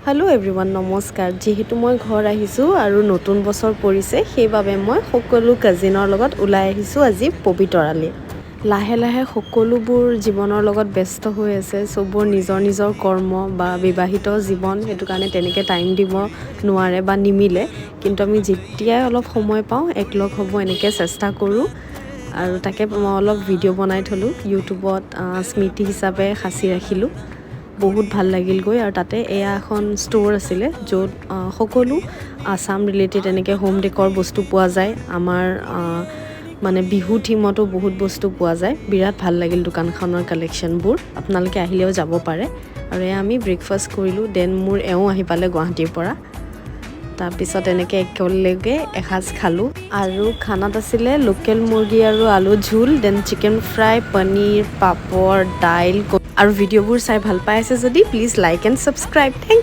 Hello' everyone, নমস্কাৰ। যিহেতু মই ঘৰ আহিছোঁ আৰু নতুন বছৰ পৰিছে, সেইবাবে মই সকলো কাজিনৰ লগত ওলাই আহিছোঁ আজি পবিতৰালৈ। লাহে লাহে সকলোবোৰ জীৱনৰ লগত ব্যস্ত হৈ আছে, চবৰ নিজৰ নিজৰ কৰ্ম বা বিবাহিত জীৱন, সেইটো কাৰণে তেনেকৈ টাইম দিব নোৱাৰে বা নিমিলে। কিন্তু আমি যেতিয়াই অলপ সময় পাওঁ, একলগ হ'ব এনেকৈ চেষ্টা কৰোঁ। আৰু তাকে মই অলপ ভিডিঅ' বনাই থ'লোঁ, ইউটিউবত স্মৃতি হিচাপে সাঁচি ৰাখিলোঁ। বহুত ভাল লাগিল গৈ। আৰু তাতে এয়া এখন ষ্ট'ৰ আছিলে, য'ত সকলো আছাম ৰিলেটেড এনেকৈ হোম ডেকৰ বস্তু পোৱা যায়। আমাৰ মানে বিহু থিমতো বহুত বস্তু পোৱা যায়। বিৰাট ভাল লাগিল দোকানখনৰ কালেকশ্যনবোৰ। আপোনালোকে আহিলেও যাব পাৰে। আৰু এয়া আমি ব্ৰেকফাষ্ট কৰিলোঁ। Then মোৰ এওঁ আহি পালে গুৱাহাটীৰ পৰা। তাৰপিছত এনেকৈ একেলগে এসাঁজ খালোঁ। আৰু খানাত আছিলে লোকেল মুৰ্গী আৰু আলু জোল, then chicken fry, paneer, পাপৰ, দাইল। আৰু ভিডিঅ'বোৰ চাই ভাল পাই আছে যদি, please like and subscribe. Thank.